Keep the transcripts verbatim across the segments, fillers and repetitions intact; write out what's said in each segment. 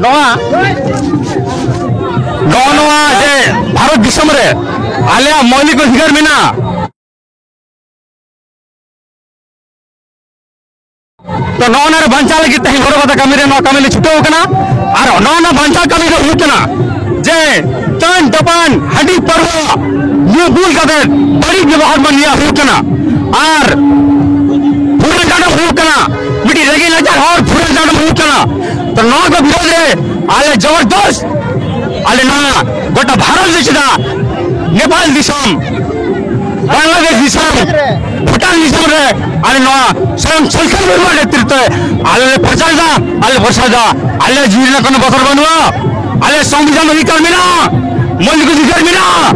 ᱱᱚᱣᱟ, ᱱᱚᱜᱼᱚ ᱱᱚᱣᱟ ᱡᱮ ᱵᱷᱟᱨᱚᱛ ᱫᱤᱥᱚᱢ ᱨᱮ ᱟᱞᱮᱭᱟᱜ ᱢᱳᱣᱞᱤᱠ ᱚᱫᱷᱤᱠᱟᱨ ᱢᱮᱱᱟᱜᱼᱟ, ᱛᱚ ᱱᱚᱜᱼᱚ ᱱᱚᱣᱟ ᱨᱮ ᱵᱟᱧᱪᱟᱣ ᱞᱟᱹᱜᱤᱫ ᱛᱮᱦᱮᱧ ᱜᱚᱲᱚ ᱜᱟᱶᱛᱟ ᱠᱟᱹᱢᱤ ᱨᱮ ᱱᱚᱣᱟ ᱠᱟᱹᱢᱤ ᱞᱮ ᱪᱷᱩᱴᱟᱹᱣ ᱠᱟᱱᱟ᱾ ᱟᱨ ᱱᱚᱜᱼᱚ ᱱᱚᱣᱟ ᱵᱟᱧᱪᱟᱣ ᱠᱟᱹᱢᱤ ᱫᱚ ᱦᱩᱭᱩᱜ ᱠᱟᱱᱟ ᱡᱮ ᱛᱟᱹᱱ ᱛᱟᱯᱟᱱ ᱦᱟᱺᱰᱤ ᱯᱟᱹᱨᱣᱟᱹ ᱧᱩ ᱵᱩᱞ ᱠᱟᱛᱮ ᱵᱟᱹᱲᱤᱡ ᱵᱮᱵᱚᱦᱟᱨ ᱢᱟ ᱱᱤᱭᱟᱹ ᱦᱩᱭᱩᱜ ᱠᱟᱱᱟ᱾ ᱟᱨ ᱯᱷᱩᱨᱟᱹᱱ ᱰᱟᱸᱰᱚᱢ ᱦᱩᱭᱩᱜ ᱠᱟᱱᱟ, ᱢᱤᱫᱴᱤᱡ ᱨᱮᱸᱜᱮᱡ ᱱᱟᱪᱟᱨ ᱦᱚᱲ ᱯᱷᱩᱨᱟᱹᱱ ᱰᱟᱸᱰᱚᱢ ᱦᱩᱭᱩᱜ ᱠᱟᱱᱟ᱾ ᱛᱚ ᱱᱚᱣᱟ ᱠᱚ ᱵᱤᱨᱳᱫᱷ ᱨᱮ ᱟᱞᱮ ᱡᱚᱵᱚᱨᱫᱚᱥᱛ ᱟᱞᱮ ᱱᱚᱣᱟ ᱜᱚᱴᱟ ᱵᱷᱟᱨᱚᱛ ᱨᱮ ᱪᱮᱫᱟᱜ ᱱᱮᱯᱟᱞ ᱫᱤᱥᱚᱢ, ᱵᱟᱝᱞᱟᱫᱮᱥ ᱫᱤᱥᱚᱢ, ᱵᱷᱩᱴᱟᱱ ᱫᱤᱥᱚᱢ ᱨᱮ ᱟᱞᱮ ᱱᱚᱣᱟ ᱥᱚᱝ-, ᱥᱚᱝᱥᱚᱫ ᱵᱤᱨᱩᱣᱟᱜ ᱱᱮᱛᱨᱤᱛᱵ ᱛᱮ ᱟᱞᱮ ᱞᱮ ᱯᱨᱚᱪᱟᱨ ᱮᱫᱟ, ᱟᱞᱮ ᱯᱨᱚᱪᱟᱨ ᱮᱫᱟ, ᱟᱞᱮ ᱡᱤᱣᱤ ᱨᱮᱱᱟᱜ ᱠᱳᱱᱳ ᱵᱚᱛᱚᱨ ᱵᱟᱹᱱᱩᱜᱼᱟ, ᱟᱞᱮ ᱥᱚᱝᱵᱤᱫᱷᱟᱱ ᱚᱫᱷᱤᱠᱟᱨ ᱢᱮᱱᱟᱜᱼᱟ, ᱢᱚᱡᱽ ᱚᱫᱷᱤᱠᱟᱨ ᱢᱮᱱᱟᱜᱼᱟ,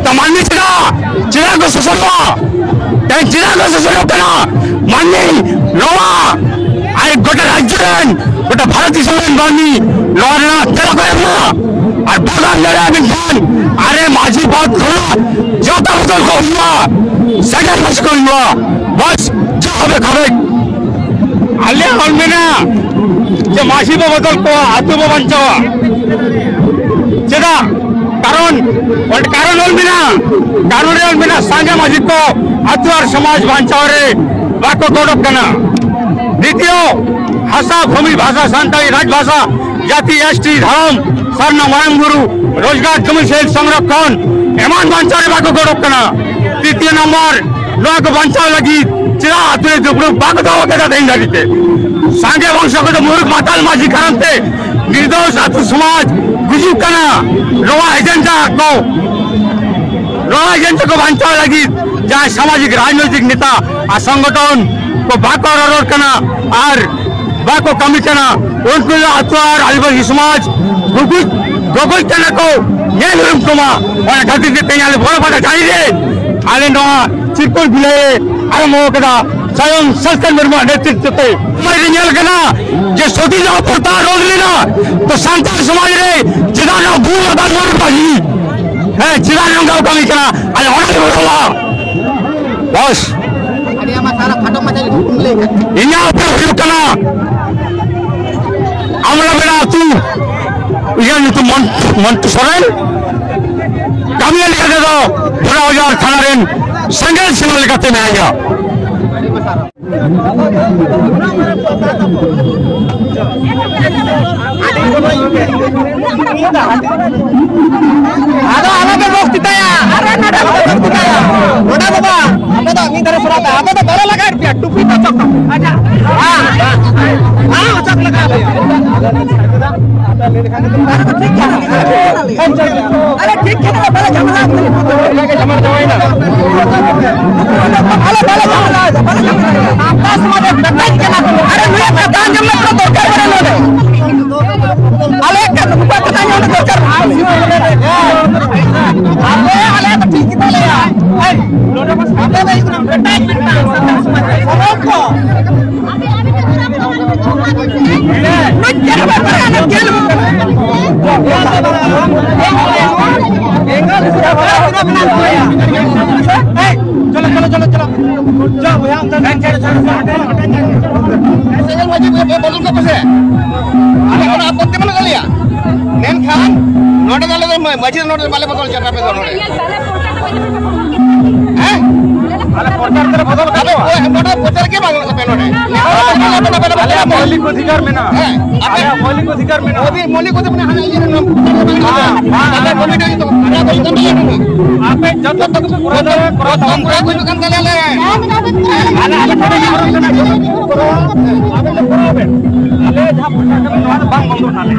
ᱛᱚ ᱢᱟᱹᱱᱢᱤ ᱪᱮᱫᱟᱜ, ᱪᱮᱫᱟᱜ ᱠᱚ ᱥᱳᱥᱳᱱᱚᱜᱼᱟ? ᱛᱮᱦᱮᱧ ᱪᱮᱫᱟᱜ ᱠᱚ ᱥᱳᱥᱳᱱᱚᱜ ᱠᱟᱱᱟ? ᱢᱟᱹᱱᱢᱤ ᱱᱚᱣᱟ ᱟᱨ ᱜᱚᱴᱟ ᱨᱟᱡᱽᱡᱚ ᱨᱮᱱ, ᱜᱚᱴᱟ ᱵᱷᱟᱨᱚᱛ ᱫᱤᱥᱚᱢ ᱨᱮᱱ ᱢᱟᱹᱱᱢᱤ ᱱᱚᱣᱟ ᱨᱮᱱᱟᱜ ᱛᱮᱞᱟ ᱠᱚ ᱮᱢᱟ᱾ ᱟᱨ ᱵᱟᱝ ᱮᱢ ᱫᱟᱲᱮᱭᱟᱜᱼᱟ ᱢᱮᱱᱠᱷᱟᱱ ᱟᱞᱮ ᱢᱟᱹᱡᱷᱤ ᱯᱚᱫᱽ ᱠᱷᱚᱱᱟᱜ ᱡᱚᱛᱚ ᱵᱚᱫᱚᱞ ᱠᱚ ᱦᱩᱭᱩᱜᱼᱟ, ᱥᱮᱴᱮᱨ ᱢᱟᱹᱡᱷᱤ ᱠᱚ ᱦᱩᱭᱩᱜᱼᱟ᱾ ᱵᱟᱥ, ᱡᱟ ᱦᱚᱵᱮ ᱠᱷᱟᱵᱮ᱾ ᱟᱞᱮ ᱚᱞ ᱢᱮᱱᱟᱜᱼᱟ ᱡᱮ ᱢᱟᱹᱡᱷᱤ ᱵᱚ ᱵᱚᱫᱚᱞ ᱠᱚᱣᱟ, ᱟᱹᱛᱩ ᱵᱚ ᱵᱟᱧᱪᱟᱣᱟ᱾ ᱪᱮᱫᱟᱜ? ᱠᱟᱨᱚᱱ, ᱚᱸᱰᱮ ᱠᱟᱨᱚᱱ ᱚᱞ ᱢᱮᱱᱟᱜᱼᱟ, ᱠᱟᱨᱚᱱ ᱨᱮ ᱚᱞ ᱢᱮᱱᱟᱜᱼᱟ, ᱥᱟᱸᱜᱮ ᱢᱟᱹᱡᱷᱤ ᱠᱚ ᱟᱹᱛᱩ ᱟᱨ ᱥᱚᱢᱟᱡᱽ ᱵᱟᱧᱪᱟᱣ ᱨᱮ ᱵᱟᱠᱚ ᱜᱚᱰᱚᱜ ᱠᱟᱱᱟ᱾ ᱫᱤᱛᱤᱭᱚ, ᱵᱷᱟᱥᱟ, ᱵᱷᱩᱢᱤ, ᱵᱷᱟᱥᱟ, ᱥᱟᱱᱛᱟᱲᱤ ᱨᱟᱡᱽ ᱵᱷᱟᱥᱟ, ᱡᱟᱹᱛᱤ, ᱮᱥ ᱴᱤ, ᱫᱷᱚᱨᱚᱢ, ᱥᱟᱨᱱᱟ, ᱢᱟᱨᱟᱝ ᱵᱩᱨᱩ, ᱨᱳᱡᱽᱜᱟᱨ, ᱠᱟᱹᱢᱤ, ᱥᱮᱞ, ᱥᱚᱝᱨᱚᱠᱷᱚᱱ, ᱮᱢᱟᱱ ᱵᱟᱧᱪᱟᱣ ᱨᱮ ᱵᱟᱠᱚ ᱜᱚᱲᱚᱜ ᱠᱟᱱᱟ᱾ ᱛᱨᱤᱛᱤᱭᱚ ᱱᱚᱢᱵᱚᱨ, ᱱᱚᱣᱟ ᱠᱚ ᱵᱟᱧᱪᱟᱣ ᱞᱟᱹᱜᱤᱫ ᱪᱮᱫᱟᱜ ᱟᱹᱛᱩ ᱨᱮ ᱫᱩᱯᱲᱩᱵ ᱵᱟᱠᱚ ᱫᱚᱦᱚ ᱠᱟᱫᱟ ᱛᱮᱦᱮᱧ ᱫᱷᱟᱹᱵᱤᱡ ᱛᱮ? ᱥᱟᱸᱜᱮ ᱵᱚᱝᱥᱚ ᱠᱚᱫᱚ ᱢᱩᱨᱩᱠ ᱢᱟᱛᱟᱞ ᱢᱟᱹᱡᱷᱤ ᱠᱟᱨᱚᱱ ᱛᱮ ᱱᱤᱨᱫᱳᱥ ᱟᱹᱛᱩ ᱥᱚᱢᱟᱡᱽ ᱜᱩᱡᱩᱜ ᱠᱟᱱᱟ᱾ ᱱᱚᱣᱟ ᱮᱡᱮᱱᱰᱟ ᱠᱚ, ᱱᱚᱣᱟ ᱮᱡᱮᱱᱰᱟ ᱠᱚ ᱵᱟᱧᱪᱟᱣ ᱞᱟᱹᱜᱤᱫ ᱡᱟᱦᱟᱸᱭ ᱥᱟᱢᱟᱡᱤᱠ ᱨᱟᱡᱽᱱᱳᱭᱛᱤᱠ ᱱᱮᱛᱟ ᱟᱨ ᱥᱚᱝᱜᱚᱴᱷᱚᱱ ᱠᱚ ᱵᱟᱠᱚ ᱨᱚᱨᱚᱲ ᱠᱟᱱᱟ ᱟᱨ ᱵᱟᱠᱚ ᱠᱟᱹᱢᱤ ᱠᱟᱱᱟ, ᱩᱱᱠᱩ ᱫᱚ ᱟᱹᱛᱩ ᱟᱨ ᱟᱹᱫᱤᱵᱟᱹᱥᱤ ᱥᱚᱢᱟᱡᱽ ᱜᱩᱜᱩᱡ ᱜᱚᱜᱚᱡ ᱠᱟᱱᱟ ᱠᱚ, ᱧᱮᱞ ᱩᱨᱩᱢ ᱠᱚᱢᱟ᱾ ᱚᱱᱟ ᱠᱷᱟᱹᱛᱤᱨ ᱛᱮ ᱛᱮᱦᱮᱧ ᱟᱞᱮ ᱵᱚᱲᱚ ᱯᱟᱛᱟ ᱴᱟᱺᱰᱤ ᱨᱮ ᱟᱞᱮ ᱱᱚᱣᱟ ᱪᱤᱨᱠᱚᱞ ᱵᱤᱞᱟᱹᱭ ᱟᱨᱟᱢᱵᱷᱚ ᱠᱟᱫᱟ ᱥᱚᱭᱚᱝ ᱥᱟᱥᱠᱟᱱ ᱢᱩᱨᱢᱩᱣᱟᱜ ᱱᱮᱛᱨᱤᱛᱵ ᱛᱮ᱾ ᱥᱚᱢᱟᱡᱽ ᱨᱮ ᱧᱮᱞ ᱠᱟᱱᱟ ᱡᱮ ᱥᱚᱛᱤ ᱫᱟᱦ ᱯᱨᱚᱛᱷᱟ ᱨᱳᱫᱷ ᱞᱮᱱᱟ, ᱛᱚ ᱥᱟᱱᱛᱟᱲ ᱥᱚᱢᱟᱡᱽ ᱨᱮ ᱪᱮᱫᱟᱜ ᱱᱚᱣᱟ ᱵᱷᱩᱞ ᱟᱫᱟᱱ ᱵᱟᱹᱱᱩᱜ ᱯᱟᱹᱦᱤ? ᱦᱮᱸ, ᱪᱮᱫᱟᱜ ᱱᱚᱝᱠᱟ ᱠᱚ ᱠᱟᱹᱢᱤ ᱠᱟᱱᱟ? ᱟᱞᱮ ᱚᱱᱟ ᱜᱮ ᱵᱚᱫᱚᱞᱟ᱾ ᱵᱚᱥ᱾ ᱟᱹᱰᱤ ᱟᱢᱟᱜ ᱥᱟᱨᱟ ᱠᱷᱟᱴᱚ ᱢᱟᱪᱷᱟ ᱞᱟᱹᱭ ᱠᱟᱜ᱾ ᱤᱧᱟᱹᱜ ᱩᱯᱨᱩᱢ ᱦᱩᱭᱩᱜ ᱠᱟᱱᱟ ᱟᱢᱲᱟ ᱵᱮᱲᱟ ᱟᱹᱛᱩ᱾ ᱤᱧᱟᱹᱜ ᱧᱩᱛᱩᱢ ᱢᱚᱱ-, ᱢᱚᱱᱴᱩ ᱥᱚᱨᱮᱱ᱾ ᱠᱟᱹᱢᱤᱭᱟᱹ ᱞᱮᱠᱟ ᱛᱮᱫᱚ ᱵᱷᱚᱨᱟ ᱵᱟᱡᱟᱨ ᱛᱷᱟᱱᱟ ᱨᱮᱱ ᱥᱮᱸᱜᱮᱞ ᱥᱤᱢᱟᱹ ᱞᱮᱠᱟᱛᱮ ᱢᱮᱱᱟᱧᱟ᱾ ᱟᱫᱚ ᱟᱞᱚᱯᱮ ᱵᱚᱠᱛᱤᱛᱟᱭᱟ, ᱟᱨ ᱱᱚᱰᱮ ᱟᱞᱚᱯᱮ ᱵᱚᱠᱛᱤᱛᱟᱭᱟ᱾ ᱱᱚᱰᱮ ᱫᱚ ᱵᱟᱝ, ᱟᱯᱮ ᱫᱚ ᱢᱤᱫ ᱫᱷᱟᱨᱮ ᱥᱚᱨᱟ ᱯᱮ, ᱟᱯᱮ ᱫᱚ ᱵᱟᱞᱮ ᱞᱟᱜᱟᱣᱮᱫ ᱯᱮᱭᱟ, ᱴᱩᱯᱤ ᱯᱮ ᱚᱪᱚᱜ ᱛᱟᱯᱮ᱾ ᱦᱮᱸ, ᱦᱮᱸ, ᱚᱪᱚᱜ ᱞᱟᱜᱟᱣ ᱯᱮᱭᱟ᱾ ᱟᱨᱮ ᱴᱷᱤᱠ ᱜᱮᱭᱟ᱾ ᱟᱞᱮ ᱴᱷᱤᱠ ᱜᱮ ᱵᱟᱞᱮ ᱡᱷᱟᱢᱮᱞᱟ᱾ ᱟᱞᱮ ᱵᱟᱞᱮ ᱡᱷᱟᱢᱮᱞᱟ, ᱵᱟᱞᱮ ᱡᱷᱟᱢᱮᱞᱟ᱾ ᱥᱟᱱᱛᱟᱲ ᱥᱚᱢᱟᱡᱽ ᱨᱮ ᱵᱮᱴᱟᱧ ᱠᱟᱱᱟ ᱠᱚ᱾ ᱟᱨᱮ ᱱᱩᱭᱟᱜ ᱠᱟᱛᱷᱟ ᱟᱸᱡᱚᱢ ᱢᱮ, ᱠᱳᱱᱳ ᱫᱚᱨᱠᱟᱨ ᱵᱟᱹᱱᱩᱜ ᱱᱚᱰᱮ᱾ ᱟᱞᱮ ᱠᱟᱱ ᱱᱩᱠᱩᱣᱟᱜ ᱠᱟᱛᱷᱟ ᱟᱸᱡᱚᱢ ᱫᱚᱨᱠᱟᱨ ᱵᱟᱹᱱᱩᱜ᱾ ᱟᱞᱮ, ᱟᱞᱮ ᱫᱚ ᱴᱷᱤᱠ ᱜᱮᱛᱟ ᱞᱮᱭᱟ᱾ ᱟᱯᱮ ᱫᱚ ᱦᱩᱭᱩᱜ ᱠᱟᱱᱟ ᱵᱮᱴᱟᱧ ᱢᱮᱱᱟᱜᱼᱟ ᱥᱟᱱᱛᱟᱲ ᱥᱚᱢᱟᱡᱽ ᱨᱮ᱾ ᱥᱟᱱᱟᱢ ᱠᱚ᱾ ᱪᱚᱞᱚ, ᱪᱚᱞᱚ, ᱪᱚᱞᱚ, ᱪᱚᱞᱚ᱾ ᱡᱟ ᱵᱚᱭᱦᱟ, ᱚᱱᱛᱮ ᱥᱮᱸᱜᱮᱞ ᱢᱟᱹᱡᱷᱤ ᱵᱚᱫᱚᱞ ᱠᱚᱯᱮ ᱥᱮ᱾ ᱟᱞᱮ ᱠᱳᱱᱳ ᱟᱯᱚᱛᱛᱤ ᱵᱟᱹᱱᱩᱜ ᱛᱟᱞᱮᱭᱟ᱾ ᱢᱮᱱᱠᱷᱟᱱ ᱱᱚᱰᱮ ᱫᱚ ᱟᱞᱮ ᱫᱚ ᱢᱟᱹᱡᱷᱤ ᱫᱚ ᱱᱚᱰᱮ ᱫᱚ ᱵᱟᱞᱮ ᱵᱚᱫᱚᱞ ᱦᱚᱪᱚ ᱟᱯᱮ ᱫᱚ ᱱᱚᱰᱮ᱾ ᱦᱮᱸ? ᱟᱞᱮ ᱯᱨᱚᱪᱟᱨ ᱛᱮᱞᱮ ᱵᱚᱫᱚᱞ ᱟᱠᱟᱫ ᱠᱚᱣᱟ᱾ ᱟᱯᱮ ᱱᱚᱰᱮ ᱯᱨᱚᱪᱟᱨ ᱜᱮ ᱵᱟᱝ ᱦᱩᱭᱩᱜ ᱛᱟᱯᱮᱭᱟ ᱱᱚᱰᱮ᱾ ᱟᱞᱮᱭᱟᱜ ᱢᱳᱣᱞᱤᱠ ᱚᱫᱷᱤᱠᱟᱨ ᱢᱮᱱᱟᱜᱼᱟ᱾ ᱦᱮᱸ, ᱟᱯᱮ ᱟᱞᱮᱭᱟᱜ ᱢᱳᱣᱞᱤᱠ ᱚᱫᱷᱤᱠᱟᱨ ᱢᱮᱱᱟᱜᱼᱟ᱾ ᱢᱳᱫᱤ, ᱢᱳᱣᱞᱤᱠ ᱚᱫᱷᱤᱠᱟᱨ ᱢᱮᱱᱟᱜᱼᱟ, ᱦᱟᱱᱟ ᱤᱭᱟᱹ ᱨᱮ ᱱᱚᱣᱟ ᱵᱟᱝ, ᱵᱟᱝ, ᱟᱞᱮ ᱠᱚᱢᱤᱴᱤ ᱦᱚᱸ ᱡᱚᱛᱚ ᱠᱚᱨᱟᱣ ᱦᱩᱭᱩᱜ ᱠᱟᱱ ᱛᱟᱞᱮᱭᱟ᱾ ᱟᱯᱮ ᱡᱚᱛᱚ ᱠᱚᱯᱮ ᱠᱚᱨᱟᱣ ᱫᱟᱲᱮᱭᱟᱜᱼᱟ, ᱠᱚᱨᱟᱣ ᱛᱟᱵᱚᱱ ᱯᱮ᱾ ᱠᱚᱨᱟᱣ ᱦᱩᱭᱩᱜ ᱠᱟᱱ ᱛᱟᱞᱮᱭᱟ ᱟᱞᱮ᱾ ᱟᱞᱮ, ᱟᱞᱮ ᱴᱷᱮᱱ ᱦᱚᱸ ᱡᱟᱦᱟᱸ ᱠᱟᱱᱟ, ᱡᱚᱛᱚ ᱠᱚ ᱠᱚᱨᱟᱣᱟ᱾ ᱟᱵᱮᱱ ᱫᱚ ᱠᱚᱨᱟᱣ ᱵᱮᱱ᱾ ᱟᱞᱮ ᱡᱟᱦᱟᱸ ᱯᱨᱚᱪᱟᱨ ᱠᱟᱹᱢᱤ, ᱱᱚᱣᱟ ᱫᱚ ᱵᱟᱝ ᱵᱚᱱᱫᱚᱜ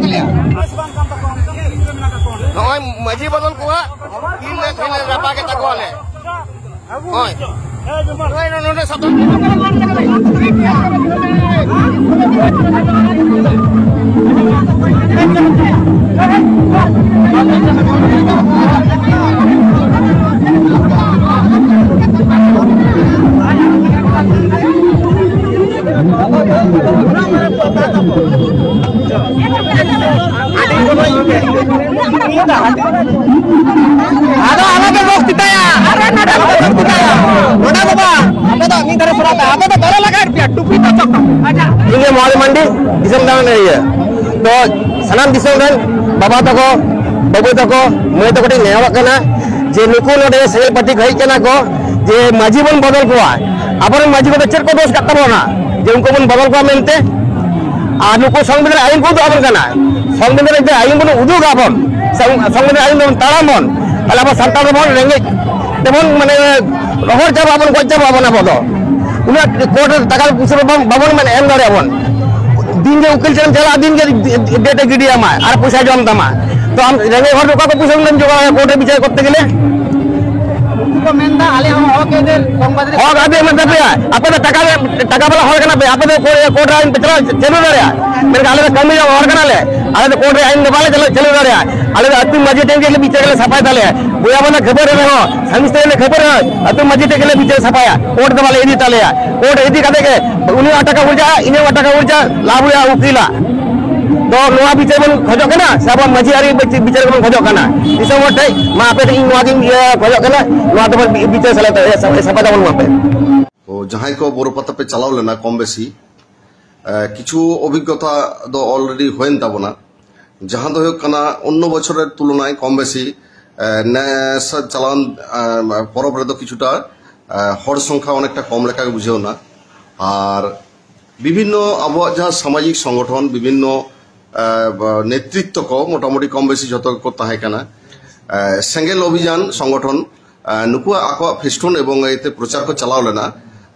ᱛᱟᱞᱮᱭᱟ᱾ ᱱᱚᱜᱼᱚᱭ ᱢᱟᱹᱡᱷᱤ ᱵᱚᱫᱚᱞ ᱠᱚᱣᱟ, ᱫᱤᱱ ᱞᱮ, ᱫᱤᱱ ᱞᱮ ᱨᱟᱯᱟᱜᱮᱫ ᱛᱟᱠᱚᱣᱟᱞᱮ᱾ ᱦᱳᱭ᱾ ᱱᱚᱜᱼᱚᱭ ᱱᱚᱰᱮ ᱥᱟᱛᱟᱢ᱾ ᱟᱫᱚ ᱟᱞᱚᱯᱮ ᱵᱚᱠᱛᱤᱛᱟᱭᱟ, ᱟᱨ ᱱᱚᱰᱮ ᱟᱞᱚᱯᱮ ᱵᱚᱠᱛᱤᱛᱟᱭᱟ᱾ ᱱᱚᱰᱮ ᱫᱚ ᱵᱟᱝ, ᱟᱯᱮ ᱫᱚ ᱢᱤᱫ ᱫᱷᱟᱨᱮ ᱥᱚᱨᱟᱣ ᱯᱮ, ᱟᱯᱮ ᱫᱚ ᱵᱟᱞᱮ ᱞᱟᱜᱟᱭᱮᱫ ᱯᱮᱭᱟ, ᱴᱩᱯᱤ ᱫᱚ ᱪᱚᱠ ᱠᱟᱜ ᱯᱮ᱾ ᱤᱧ ᱜᱮ ᱢᱚᱦᱟᱫᱮᱵ ᱢᱟᱱᱰᱤ, ᱫᱤᱥᱚᱢ ᱫᱟᱬᱟᱱ ᱤᱭᱟᱹ᱾ ᱛᱚ ᱥᱟᱱᱟᱢ ᱫᱤᱥᱚᱢ ᱨᱮᱱ ᱵᱟᱵᱟ ᱛᱟᱠᱚ, ᱵᱟᱹᱵᱩ ᱛᱟᱠᱚ, ᱢᱟᱹᱭ ᱛᱟᱠᱚ ᱴᱷᱮᱱ ᱱᱮᱦᱚᱨᱚᱜ ᱠᱟᱱᱟ ᱡᱮ ᱱᱩᱠᱩ ᱱᱚᱰᱮ ᱥᱮᱸᱜᱮᱞ ᱯᱟᱹᱴᱤ ᱠᱚ ᱦᱮᱡ ᱠᱟᱱᱟ ᱠᱚ ᱡᱮ ᱢᱟᱹᱡᱷᱤ ᱵᱚᱱ ᱵᱚᱫᱚᱞ ᱠᱚᱣᱟ᱾ ᱟᱵᱚᱨᱮᱱ ᱢᱟᱹᱡᱷᱤ ᱠᱚᱫᱚ ᱪᱮᱫ ᱠᱚ ᱫᱳᱥ ᱠᱟᱜ ᱛᱟᱵᱚᱱᱟ ᱡᱮ ᱩᱱᱠᱩ ᱵᱚᱱ ᱵᱚᱫᱚᱞ ᱠᱚᱣᱟ ᱢᱮᱱᱛᱮ? ᱟᱨ ᱱᱩᱠᱩ ᱥᱚᱝᱵᱤᱫᱷᱟᱱ ᱟᱹᱭᱤᱱ ᱠᱚ ᱩᱫᱩᱜ ᱟᱵᱚᱱ ᱠᱟᱱᱟ, ᱥᱚᱝᱵᱤᱫᱷᱟᱱ ᱨᱮ ᱟᱹᱭᱤᱱ ᱵᱚᱱ ᱩᱫᱩᱜ ᱟᱵᱚᱱ, ᱥᱚᱝ-, ᱥᱚᱝᱵᱤᱫᱷᱟᱱ ᱟᱹᱭᱤᱱ ᱵᱚᱱ ᱛᱟᱲᱟᱢ ᱵᱚᱱ, ᱛᱟᱦᱞᱮ ᱟᱵᱚ ᱥᱟᱱᱛᱟᱲ ᱫᱚᱵᱚᱱ ᱨᱮᱸᱜᱮᱡ ᱛᱮᱵᱚᱱ ᱢᱟᱱᱮ ᱨᱚᱦᱚᱲ ᱪᱟᱵᱟᱜ ᱟᱵᱚᱱ, ᱜᱚᱡ ᱪᱟᱵᱟᱜ ᱟᱵᱚᱱ ᱟᱵᱚ ᱫᱚ᱾ ᱩᱱᱟᱹᱜ ᱠᱳᱨᱴ ᱨᱮ ᱴᱟᱠᱟ ᱯᱩᱭᱥᱟᱹ ᱵᱟᱵᱚᱱ, ᱵᱟᱵᱚᱱ ᱢᱟᱱᱮ ᱮᱢ ᱫᱟᱲᱮᱭᱟᱜᱼᱟ ᱵᱚᱱ᱾ ᱫᱤᱱ ᱜᱮ ᱩᱠᱤᱞ ᱴᱷᱮᱱ ᱪᱟᱞᱟᱜᱼᱟ, ᱫᱤᱱ ᱜᱮ ᱰᱮᱴ ᱮ ᱜᱤᱰᱤᱭᱟᱢᱟ ᱟᱨ ᱯᱚᱭᱥᱟ ᱡᱚᱢ ᱛᱟᱢᱟ᱾ ᱛᱚ ᱟᱢ ᱨᱮᱸᱜᱮᱡ ᱦᱚᱲ ᱫᱚ ᱚᱠᱟ ᱠᱚ ᱯᱚᱭᱥᱟ ᱩᱱᱟᱹᱜ ᱮᱢ ᱡᱚᱜᱟᱲᱟ ᱠᱳᱨᱴ ᱨᱮ ᱵᱤᱪᱟᱹᱨ ᱠᱚᱨᱛᱮ ᱜᱮᱞᱮ? ᱩᱱᱠᱩ ᱠᱚ ᱢᱮᱱᱫᱟ ᱟᱞᱮ ᱦᱚᱸ ᱦᱚᱠ ᱮᱫᱮᱨ ᱥᱚᱝᱵᱟᱫ ᱨᱮ ᱦᱚᱠ ᱟᱹᱫᱟᱹᱭ ᱮᱢᱟ ᱛᱟᱯᱮᱭᱟ᱾ ᱟᱯᱮ ᱫᱚ ᱴᱟᱠᱟ ᱨᱮ, ᱴᱟᱠᱟ ᱵᱟᱞᱟ ᱦᱚᱲ ᱠᱟᱱᱟ ᱯᱮ, ᱟᱯᱮ ᱫᱚ ᱠᱳᱨᱴ, ᱠᱳᱨᱴ ᱨᱮ ᱟᱹᱭᱤᱱ ᱯᱮ ᱪᱟᱞᱟᱣ, ᱪᱟᱹᱞᱩ ᱫᱟᱲᱮᱭᱟᱜᱼᱟ, ᱢᱮᱱᱠᱷᱟᱱ ᱟᱞᱮ ᱫᱚ ᱠᱟᱹᱢᱤ ᱡᱚᱝ ᱦᱚᱲ ᱠᱟᱱᱟᱞᱮ, ᱟᱞᱮ ᱫᱚ ᱠᱳᱨᱴ ᱨᱮ ᱟᱹᱭᱤᱱ ᱫᱚ ᱵᱟᱞᱮ ᱪᱟᱹᱞᱩ, ᱪᱟᱹᱞᱩ ᱫᱟᱲᱮᱭᱟᱜᱼᱟ᱾ ᱟᱞᱮ ᱫᱚ ᱟᱹᱛᱩ ᱢᱟᱹᱡᱷᱤ ᱴᱷᱮᱱ ᱜᱮ ᱵᱤᱪᱟᱹᱨ ᱞᱮ ᱥᱟᱯᱷᱟᱭ ᱛᱟᱞᱮᱭᱟ᱾ ᱵᱚᱭᱦᱟ ᱵᱚᱱ ᱠᱷᱟᱹᱯᱟᱹᱨᱤ ᱨᱮᱦᱚᱸ, ᱥᱟᱢᱤ ᱥᱛᱨᱤ ᱞᱮ ᱠᱷᱟᱹᱯᱟᱹᱨᱤ ᱨᱮᱦᱚᱸ, ᱟᱹᱛᱩ ᱢᱟᱹᱡᱷᱤ ᱴᱷᱮᱱ ᱜᱮᱞᱮ ᱵᱤᱪᱟᱹᱨ ᱥᱟᱯᱷᱟᱭᱟ, ᱠᱳᱨᱴ ᱫᱚ ᱵᱟᱞᱮ ᱤᱫᱤ ᱛᱟᱞᱮᱭᱟ᱾ ᱠᱳᱨᱴ ᱤᱫᱤ ᱠᱟᱛᱮ ᱜᱮ ᱩᱱᱤᱭᱟᱜ ᱴᱟᱠᱟ ᱩᱨᱡᱟᱜᱼᱟ, ᱤᱧᱟᱹᱜ ᱴᱟᱠᱟ ᱩᱨᱡᱟᱜᱼᱟ, ᱞᱟᱵᱷ ᱦᱩᱭᱩᱜᱼᱟ ᱩᱠᱤᱞᱟᱜ᱾ ᱛᱚ ᱱᱚᱣᱟ ᱵᱤᱪᱟᱹᱨ ᱵᱚᱱ ᱠᱷᱚᱡᱚᱜ ᱠᱟᱱᱟ ᱥᱮ ᱟᱵᱚᱣᱟᱜ ᱢᱟᱹᱡᱷᱤ ᱟᱹᱨᱤ ᱵᱤᱪᱟᱹᱨ ᱵᱚᱱ ᱠᱷᱚᱡᱚᱜ ᱠᱟᱱᱟ? ᱫᱤᱥᱚᱢ ᱦᱚᱲ ᱴᱷᱮᱱ ᱢᱟ ᱟᱯᱮ ᱴᱷᱮᱱ ᱤᱧ ᱱᱚᱣᱟ ᱜᱤᱧ ᱤᱭᱟᱹ ᱠᱷᱚᱡᱚᱜ ᱠᱟᱱᱟ, ᱱᱚᱣᱟ ᱫᱚᱵᱚᱱ ᱵᱤᱪᱟᱹᱨ ᱥᱟᱞᱟ ᱥᱟᱯᱷᱟ ᱛᱟᱵᱚᱱ ᱢᱟᱯᱮ᱾ ᱛᱚ ᱡᱟᱦᱟᱸᱭ ᱠᱚ ᱵᱳᱨᱳ ᱯᱟᱛᱟ ᱯᱮ ᱪᱟᱞᱟᱣ ᱞᱮᱱᱟ ᱠᱚᱢ ᱵᱮᱥᱤ, ᱮ, ᱠᱤᱪᱷᱩ ᱚᱵᱷᱤᱜᱽᱜᱚᱛᱟ ᱫᱚ already ᱦᱩᱭᱮᱱ ᱛᱟᱵᱚᱱᱟ᱾ ᱡᱟᱦᱟᱸ ᱫᱚ ᱦᱩᱭᱩᱜ ᱠᱟᱱᱟ ᱚᱱᱱᱚ ᱵᱚᱪᱷᱚᱨᱮᱨ ᱛᱩᱞᱚᱱᱟᱭ ᱠᱚᱢ ᱵᱮᱥᱤ, ᱮ, ᱱᱮᱥ ᱪᱟᱞᱟᱣᱮᱱ, ᱮ, ᱯᱚᱨᱚᱵᱽ ᱨᱮᱫᱚ ᱠᱤᱪᱷᱩᱴᱟ, ᱮ, ᱦᱚᱲ ᱥᱚᱝᱠᱷᱟ ᱚᱱᱮᱠᱴᱟ ᱠᱚᱢ ᱞᱮᱠᱟ ᱜᱮ ᱵᱩᱡᱷᱟᱹᱣ ᱮᱱᱟ᱾ ᱟᱨ ᱵᱤᱵᱷᱤᱱᱱᱚ ᱟᱵᱚᱣᱟᱜ ᱡᱟᱦᱟᱸ ᱥᱟᱢᱟᱡᱤᱠ ᱥᱚᱝᱜᱚᱴᱷᱚᱱ, ᱵᱤᱵᱷᱤᱱᱱᱚ, ᱮ, ᱱᱮᱛᱨᱤᱛᱛᱚ ᱠᱚ ᱢᱚᱴᱟᱢᱩᱴᱤ ᱠᱚᱢ ᱵᱮᱥᱤ ᱡᱷᱚᱛᱚ ᱜᱮᱠᱚ ᱛᱟᱦᱮᱸ ᱠᱟᱱᱟ᱾ ᱮ, ᱥᱮᱸᱜᱮᱞ ᱚᱵᱷᱤᱡᱟᱱ ᱥᱚᱝᱜᱚᱴᱷᱚᱱ, ᱮ, ᱱᱩᱠᱩᱣᱟᱜ ᱟᱠᱚᱣᱟᱜ ᱯᱷᱮᱥᱴᱩᱱ ᱮᱵᱚᱝ ᱮᱛᱮ ᱯᱨᱚᱪᱟᱨ ᱠᱚ ᱪᱟᱞᱟᱣ ᱞᱮᱱᱟ᱾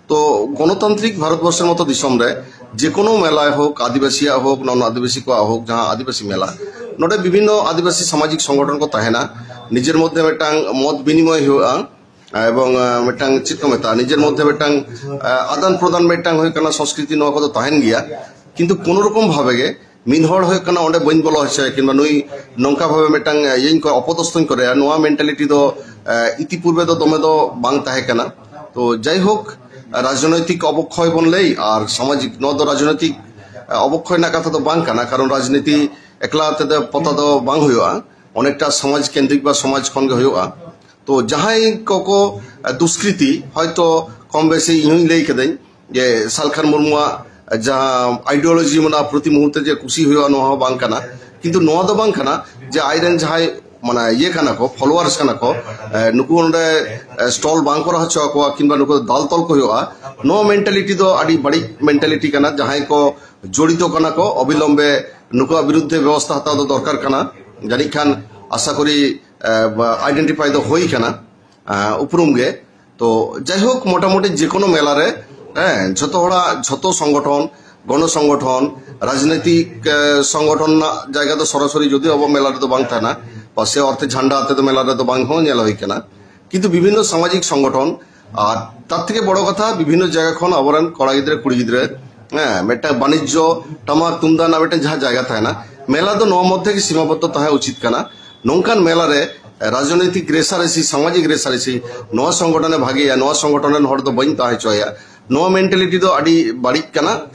ᱛᱚ ᱜᱚᱱᱚᱛᱟᱱᱛᱨᱤᱠ ᱵᱷᱟᱨᱚᱛ ᱵᱚᱨᱥᱚᱨ ᱢᱚᱛᱚ ᱫᱤᱥᱚᱢ ᱨᱮ ᱡᱮᱠᱳᱱᱳ ᱢᱮᱞᱟ ᱦᱳᱠ, ᱟᱹᱫᱤᱵᱟᱹᱥᱤᱭᱟᱜ ᱦᱳᱠ, ᱱᱚᱣᱟ ᱟᱹᱫᱤᱵᱟᱹᱥᱤ ᱠᱚᱣᱟᱜ ᱦᱳᱠ, ᱡᱟᱦᱟᱸ ᱟᱹᱫᱤᱵᱟᱹᱥᱤ ᱢᱮᱞᱟ, ᱱᱚᱰᱮ ᱵᱤᱵᱷᱤᱱᱱᱚ ᱟᱹᱫᱤᱵᱟᱹᱥᱤ ᱥᱟᱢᱟᱡᱤᱠ ᱥᱚᱝᱜᱚᱴᱷᱚᱱ ᱠᱚ ᱛᱟᱦᱮᱱᱟ, ᱱᱤᱡᱮᱨ ᱢᱚᱫᱽᱫᱷᱮ ᱢᱤᱫᱴᱟᱝ ᱢᱚᱛ ᱵᱤᱱᱤᱢᱚᱭ ᱦᱩᱭᱩᱜᱼᱟ᱾ ᱮᱵᱚᱝ, ᱮ, ᱢᱤᱫᱴᱟᱝ ᱪᱮᱫ ᱠᱚ ᱢᱮᱛᱟᱜᱼᱟ, ᱱᱤᱡᱮᱨ ᱢᱚᱫᱽᱫᱷᱮ ᱢᱤᱫᱴᱟᱝ, ᱮ, ᱟᱫᱟᱱ ᱯᱨᱚᱫᱟᱱ ᱢᱤᱫᱴᱟᱝ ᱦᱩᱭᱩᱜ ᱠᱟᱱᱟ, ᱥᱚᱝᱥᱠᱨᱤᱛᱤ ᱱᱚᱣᱟ ᱠᱚᱫᱚ ᱛᱟᱦᱮᱱ ᱜᱮᱭᱟ᱾ ᱠᱤᱱᱛᱩ ᱠᱳᱱᱳ ᱨᱚᱠᱚᱢ ᱵᱷᱟᱵᱮ ᱜᱮ ᱢᱤᱫ ᱦᱚᱲ ᱦᱩᱭᱩᱜ ᱠᱟᱱᱟ ᱚᱸᱰᱮ ᱵᱟᱹᱧ ᱵᱚᱞᱚ ᱦᱚᱪᱚᱭᱟ ᱠᱤᱝᱵᱟ ᱱᱩᱭ ᱱᱚᱝᱠᱟ ᱵᱷᱟᱵᱮ ᱢᱤᱫᱴᱟᱝ, ᱮ, ᱤᱭᱟᱹᱧ ᱠᱚ ᱚᱯᱚᱫᱚᱥᱛᱷᱚᱧ ᱠᱚᱨᱮᱭᱟ, ᱱᱚᱣᱟ ᱢᱮᱱᱴᱟᱞᱤᱴᱤ ᱫᱚ, ᱮ, ᱤᱛᱤᱯᱩᱨᱵᱮ ᱫᱚ ᱫᱚᱢᱮ ᱫᱚ ᱵᱟᱝ ᱛᱟᱦᱮᱸ ᱠᱟᱱᱟ᱾ ᱛᱚ ᱡᱟᱭᱦᱳᱠ, ᱨᱟᱡᱽᱱᱳᱭᱛᱤᱠ ᱚᱵᱚᱠᱠᱷᱚᱭ ᱵᱚᱱ ᱞᱟᱹᱭ ᱟᱨ ᱥᱟᱢᱟᱡᱤᱠ, ᱱᱚᱣᱟ ᱫᱚ ᱨᱟᱡᱽᱱᱳᱭᱛᱤᱠ, ᱮ, ᱚᱵᱚᱠᱠᱷᱚᱭ ᱨᱮᱱᱟᱜ ᱠᱟᱛᱷᱟ ᱫᱚ ᱵᱟᱝ ᱠᱟᱱᱟ, ᱠᱟᱨᱚᱱ ᱨᱟᱡᱽᱱᱤᱛᱤ, ᱮᱠᱞᱟ ᱛᱮᱫᱚ ᱯᱚᱛᱟ ᱫᱚ ᱵᱟᱝ ᱦᱩᱭᱩᱜᱼᱟ, ᱚᱱᱮᱠᱴᱟ ᱥᱚᱢᱟᱡᱽ ᱠᱮᱱᱫᱨᱤᱠ ᱵᱟ ᱥᱚᱢᱟᱡᱽ ᱠᱷᱚᱱ ᱜᱮ ᱦᱩᱭᱩᱜᱼᱟ᱾ ᱛᱚ ᱡᱟᱦᱟᱸᱭ ᱠᱚᱠᱚ ᱫᱩᱥᱠᱨᱤᱛᱤ, ᱦᱚᱭᱛᱚ ᱠᱚᱢ ᱵᱮᱥᱤ ᱤᱧ ᱦᱚᱸᱧ ᱞᱟᱹᱭ ᱠᱟᱹᱫᱟᱹᱧ ᱡᱮ ᱥᱟᱞᱠᱷᱟᱱ ᱢᱩᱨᱢᱩᱣᱟᱜ ᱡᱟᱦᱟᱸ ᱟᱭᱰᱤᱭᱳᱞᱚᱡᱤ ᱢᱮᱱᱟᱜᱼᱟ ᱯᱨᱚᱛᱤ ᱢᱩᱦᱩᱨᱛᱮ ᱡᱮ ᱠᱩᱥᱤ ᱦᱩᱭᱩᱜᱼᱟ, ᱱᱚᱣᱟ ᱦᱚᱸ ᱵᱟᱝ ᱠᱟᱱᱟ᱾ ᱠᱤᱱᱛᱩ ᱱᱚᱣᱟ ᱫᱚ ᱵᱟᱝ ᱠᱟᱱᱟ ᱡᱮ ᱟᱡᱨᱮᱱ ᱡᱟᱦᱟᱸᱭ ᱢᱟᱱᱮ ᱤᱭᱟᱹ ᱠᱟᱱᱟ ᱠᱚ, ᱯᱷᱚᱞᱳᱣᱟᱨᱥ ᱠᱟᱱᱟ ᱠᱚ, ᱮ, ᱱᱩᱠᱩ ᱱᱚᱰᱮ ᱥᱴᱚᱞ ᱵᱟᱝ ᱠᱚ ᱨᱟᱦᱟ ᱦᱚᱪᱚ ᱟᱠᱚᱣᱟ ᱠᱤᱝᱵᱟ ᱱᱩᱠᱩ ᱫᱟᱞ ᱛᱚᱞ ᱠᱚ ᱦᱩᱭᱩᱜᱼᱟ, ᱱᱚᱣᱟ ᱢᱮᱱᱴᱟᱞᱤᱴᱤ ᱫᱚ ᱟᱹᱰᱤ ᱵᱟᱹᱲᱤᱡ ᱢᱮᱱᱴᱟᱞᱤᱴᱤ ᱠᱟᱱᱟ᱾ ᱡᱟᱦᱟᱸᱭ ᱠᱚ ᱡᱚᱲᱤᱛᱚ ᱠᱟᱱᱟ ᱠᱚ ᱚᱵᱤᱞᱚᱢᱵᱮ ᱱᱩᱠᱩᱣᱟᱜ ᱵᱤᱨᱩᱫᱽᱫᱷᱮ ᱵᱮᱵᱚᱥᱛᱷᱟ ᱦᱟᱛᱟᱣ ᱫᱚ ᱫᱚᱨᱠᱟᱨ ᱠᱟᱱᱟ᱾ ᱡᱟᱹᱱᱤᱡ ᱠᱷᱟᱱ ᱟᱥᱟ ᱠᱚᱨᱤ ᱟᱭᱰᱮᱱᱴᱤᱯᱷᱟᱭ ᱫᱚ ᱦᱩᱭ ᱠᱟᱱᱟ, ᱮ, ᱩᱯᱨᱩᱢ ᱜᱮ᱾ ᱛᱚ ᱡᱟᱭᱦᱳᱠ, ᱢᱚᱴᱟᱢᱩᱴᱤ ᱡᱮᱠᱳᱱᱳ ᱢᱮᱞᱟ ᱨᱮ, ᱦᱮᱸ, ᱡᱷᱚᱛᱚ ᱦᱚᱲᱟᱜ, ᱡᱷᱚᱛᱚ ᱥᱚᱝᱜᱚᱴᱷᱚᱱ, ᱜᱚᱱᱚ ᱥᱚᱝᱜᱚᱴᱷᱚᱱ, ᱨᱟᱡᱽᱱᱤᱛᱤᱠ, ᱮ, ᱥᱚᱝᱜᱚᱴᱷᱚᱱ ᱨᱮᱱᱟᱜ ᱡᱟᱭᱜᱟ ᱫᱚ ᱥᱚᱨᱟᱥᱚᱨᱤ ᱡᱩᱫᱤ ᱟᱵᱚ ᱢᱮᱞᱟ ᱨᱮᱫᱚ ᱵᱟᱝ ᱛᱟᱦᱮᱱᱟ, ᱯᱟᱥᱮ ᱚᱨᱛᱷᱮ ᱡᱷᱟᱱᱰᱟ ᱟᱛᱮ ᱫᱚ ᱢᱮᱞᱟ ᱨᱮᱫᱚ ᱵᱟᱝ ᱦᱚᱸ ᱧᱮᱞ ᱦᱩᱭ ᱠᱟᱱᱟ᱾ ᱠᱤᱱᱛᱩ ᱵᱤᱵᱷᱤᱱᱱᱚ ᱥᱟᱢᱟᱡᱤᱠ ᱥᱚᱝᱜᱚᱴᱷᱚᱱ ᱟᱨ ᱛᱟᱨ ᱛᱷᱮᱠᱮ ᱵᱚᱲᱚ ᱠᱟᱛᱷᱟ ᱵᱤᱵᱷᱤᱱᱱᱚ ᱡᱟᱭᱜᱟ ᱠᱷᱚᱱ ᱟᱵᱚᱨᱮᱱ ᱠᱚᱲᱟ ᱜᱤᱫᱽᱨᱟᱹ, ᱠᱩᱲᱤ ᱜᱤᱫᱽᱨᱟᱹ, ᱦᱮᱸ, ᱢᱤᱫᱴᱟᱝ ᱵᱟᱱᱤᱡᱽᱡᱚ, ᱴᱟᱢᱟᱠ ᱛᱩᱢᱫᱟᱜ ᱨᱮᱱᱟᱜ ᱢᱤᱫᱴᱟᱝ ᱡᱟᱦᱟᱸ ᱡᱟᱭᱜᱟ ᱛᱟᱦᱮᱱᱟ, ᱢᱮᱞᱟ ᱫᱚ ᱱᱚᱣᱟ ᱢᱚᱫᱽᱫᱷᱮ ᱜᱮ ᱥᱤᱢᱟᱵᱚᱫᱽᱫᱷᱚ ᱛᱟᱦᱮᱸ ᱩᱪᱤᱛ ᱠᱟᱱᱟ᱾ ᱱᱚᱝᱠᱟᱱ ᱢᱮᱞᱟ ᱨᱮ ᱨᱟᱡᱽᱱᱳᱭᱛᱤᱠ ᱨᱮᱥᱟᱨᱮᱥᱤ, ᱥᱟᱢᱟᱡᱤᱠ ᱨᱮᱥᱟᱨᱮᱥᱤ, ᱱᱚᱣᱟ ᱥᱚᱝᱜᱚᱴᱷᱚᱱᱮ ᱵᱷᱟᱜᱮᱭᱟ, ᱱᱚᱣᱟ ᱥᱚᱝᱜᱚᱴᱷᱚᱱ ᱨᱮᱱ ᱦᱚᱲ ᱫᱚ ᱵᱟᱹᱧ ᱛᱟᱦᱮᱸ ᱦᱚᱪᱚᱣᱟᱭᱟ, ᱱᱚᱣᱟ ᱢᱮᱱᱴᱟᱞᱤᱴᱤ ᱫᱚ ᱟᱹᱰᱤ ᱵᱟᱹᱲᱤᱡ ᱠᱟᱱᱟ᱾